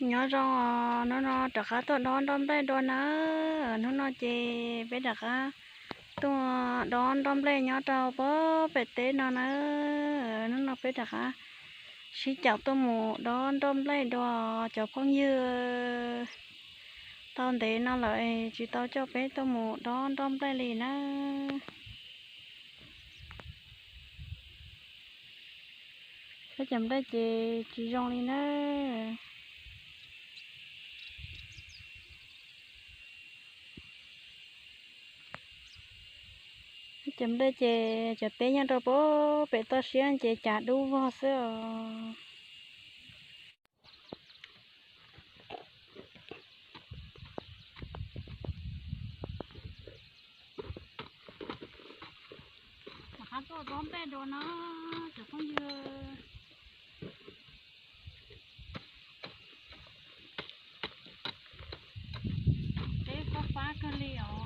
Nyob zoo os, hnub no rov qab tuaj dob nroj nplej dua nawb. Hnub no ces peb rov qab tuaj dob nroj nplej nyob rau pem teb no nawb. Hnub no peb rov qab sib caum tuaj mus dob nroj nplej dua cov phooj ywg. Tau ntev no lawm tsis tau coj peb tuaj mus dob nroj nplej li nawb. Peb cov nplej ces tsis zoo li nawb. Peb cov nplej ces cov teb nyob rau pem toj siab ces cas dub vog xwb os. Rov qab tuaj dob nplej dua no cov phooj ywg. Teb fab fab kawg li os.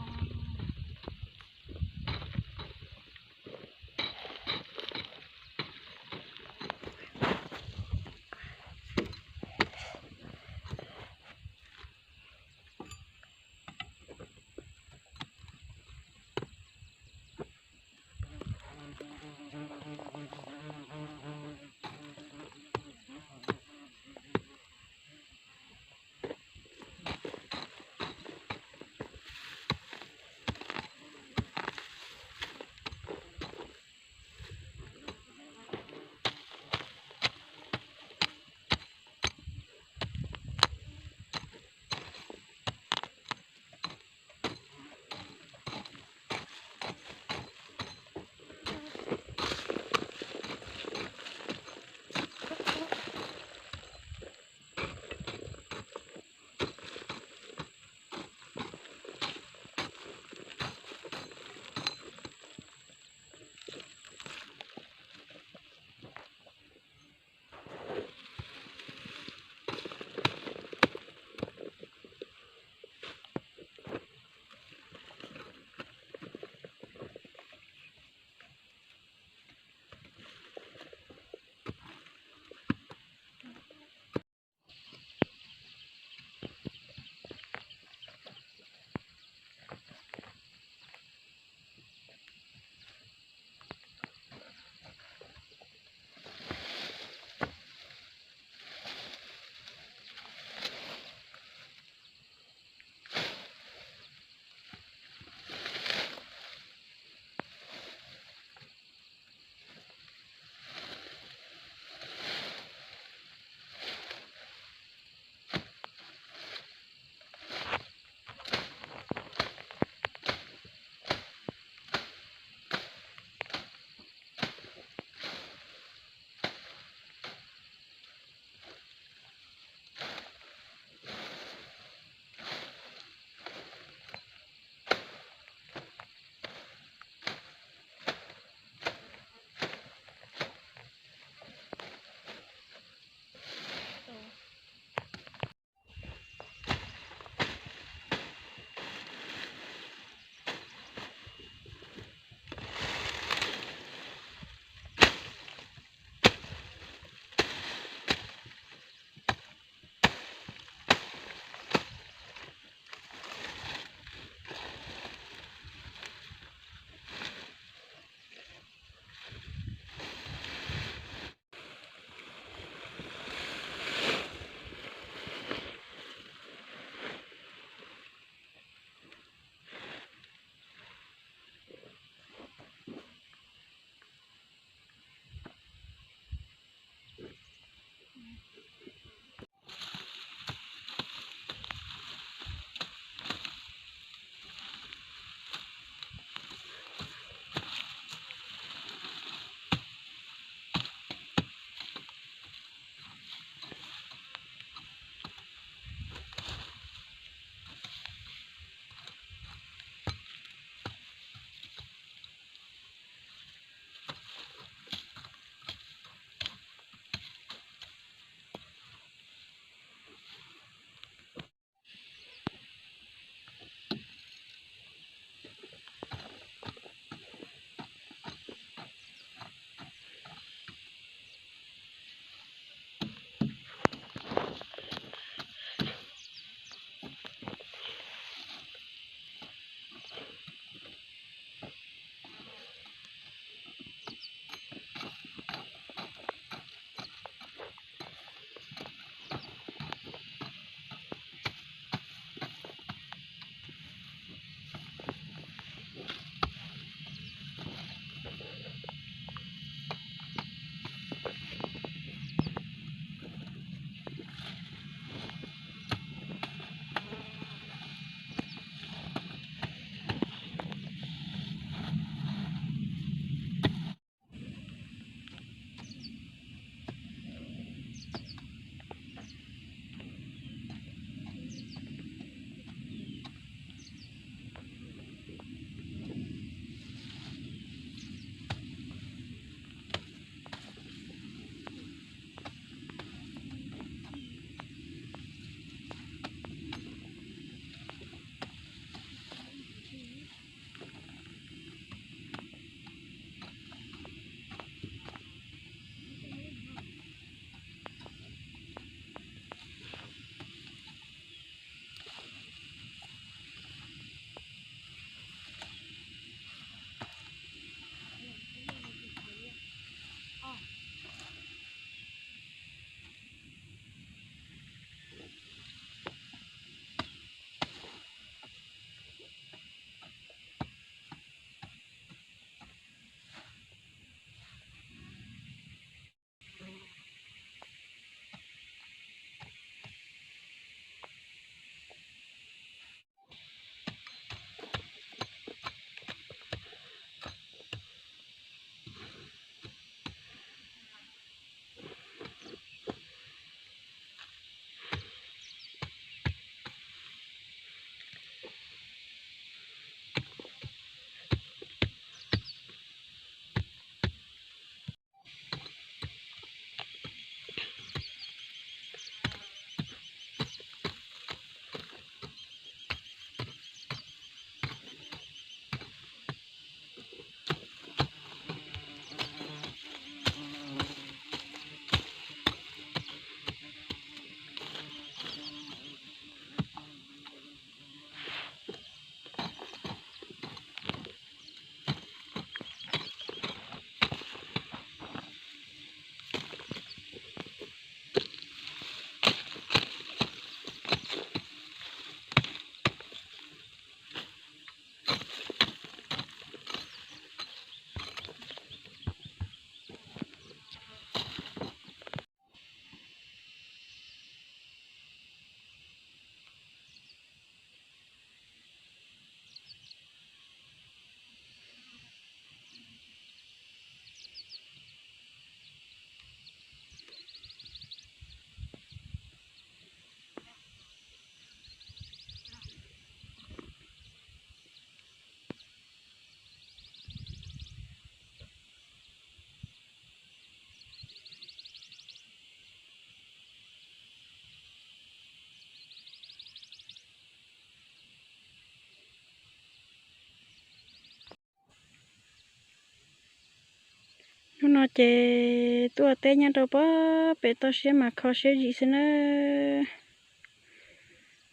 Hnub no ces tuaj ua teb nyob rau puag pem toj siab mas kho siab zim xwb nawb.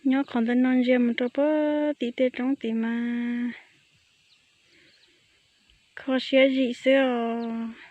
Nyob qhov ntawm no ntsia mus rau puag tim tej roob tim mas kho siab zim xwb os.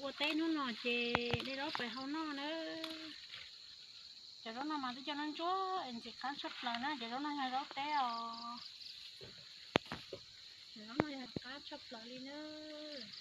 Ua teb hnub no ces de zaub pem hau noj nawb. Cov zaub no mas twb coj noj ntsuab es ntxim qab tshaj plaws na, cov zaub no yog zaub teb os. Cov zaub no yog qab tshaj plaws li nawb.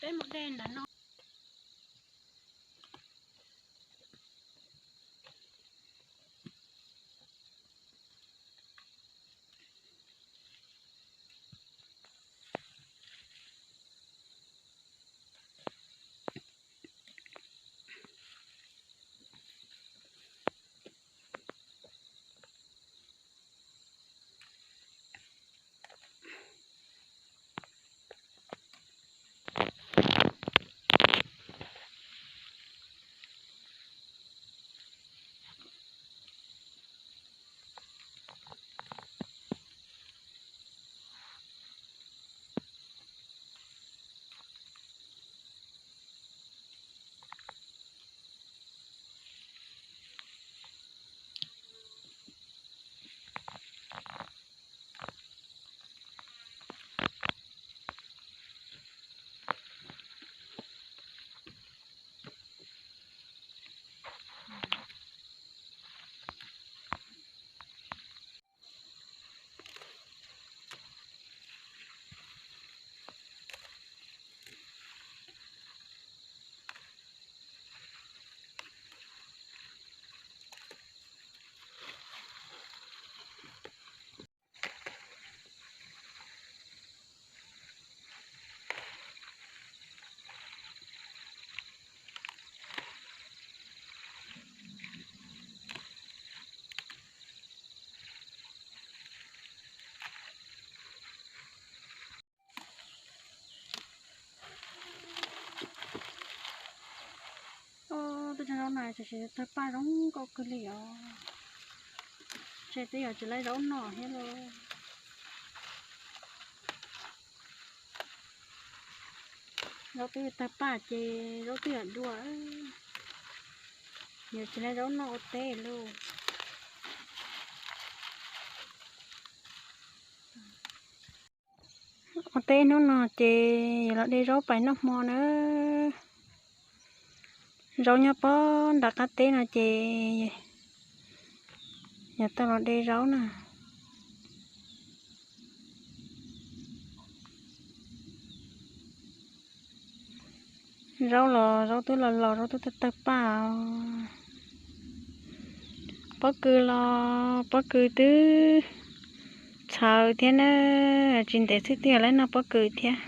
Peb mus de ntawm no. Tej zaub no tam sim tawg paj zoo nkauj kawg li os. Ces twb yog tsis laib zaub noj thiab lauj. Zaub twb tawg paj ces zaub twb yog dua, yog tsis laib zaub noj ua teb lauj. Ua teb hnub no ces yog los de zaub pais noj hmo nawb. Zaub nyob pob nram qab teb no ces Yog tau los de zaub na. Zaub los zaub twb los los, zaub twb tawg tawg paj os. Pob kws los pob kws twb txhawv thiab na, tsis ntev xwb twb yog lawv noj pob kws thiab.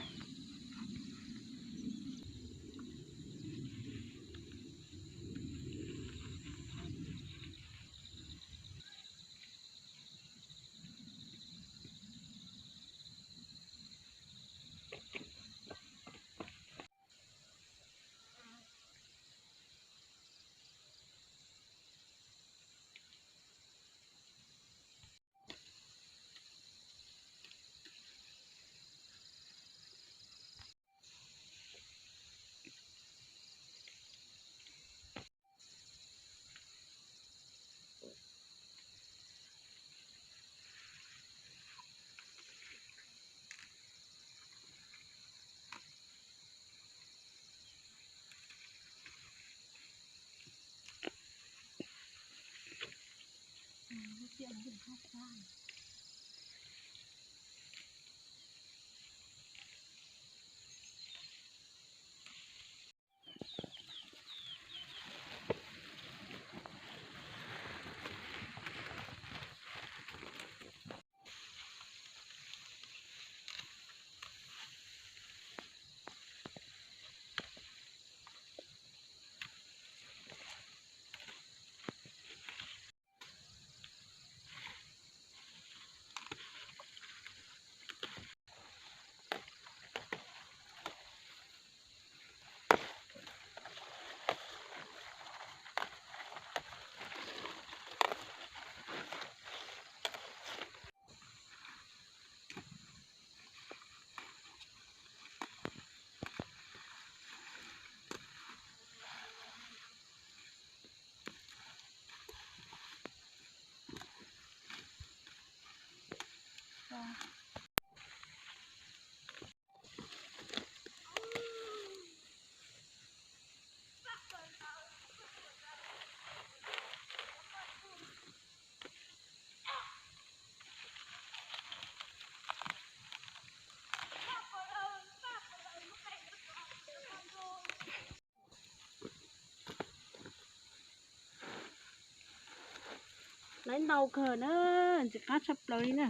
Lawv ntau kawg na, ntxim qab tshaj plaws li na.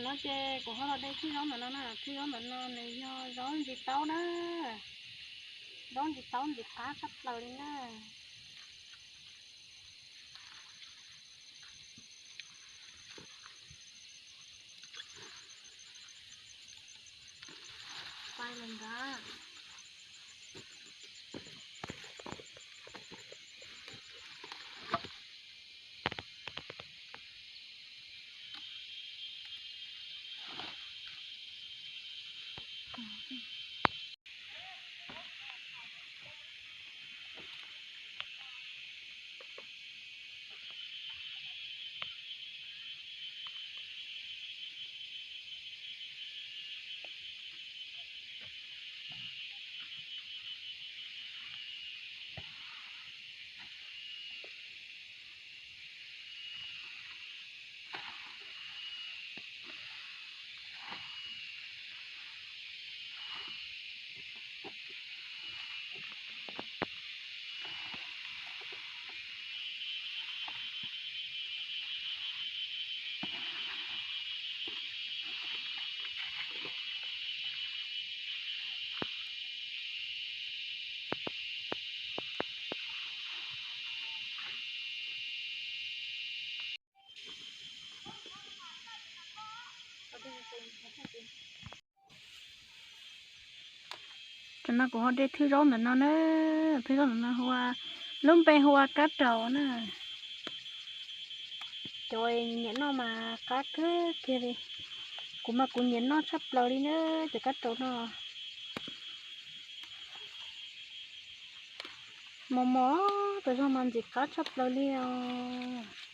Ces kuv ho los de thwj zaub ntawm no na, thwj zaub ntawm no nws yog zaub ntsis taub na, zaub ntsis taub ntxim qab tshaj plaws li na. Pais lawm ntag. Tam no kuv ho de thwj zaub ntawm no na, thwj zaub ntawm no hu ua, lub npe hu ua kab raus na. Cov nyiam noj mas qab kawg kiag li. Kuv mas kuv nyiam noj tshaj plaws li na, cov kab raus no. Mos mos, cov zog mas ntxim qab tshaj plaws li os.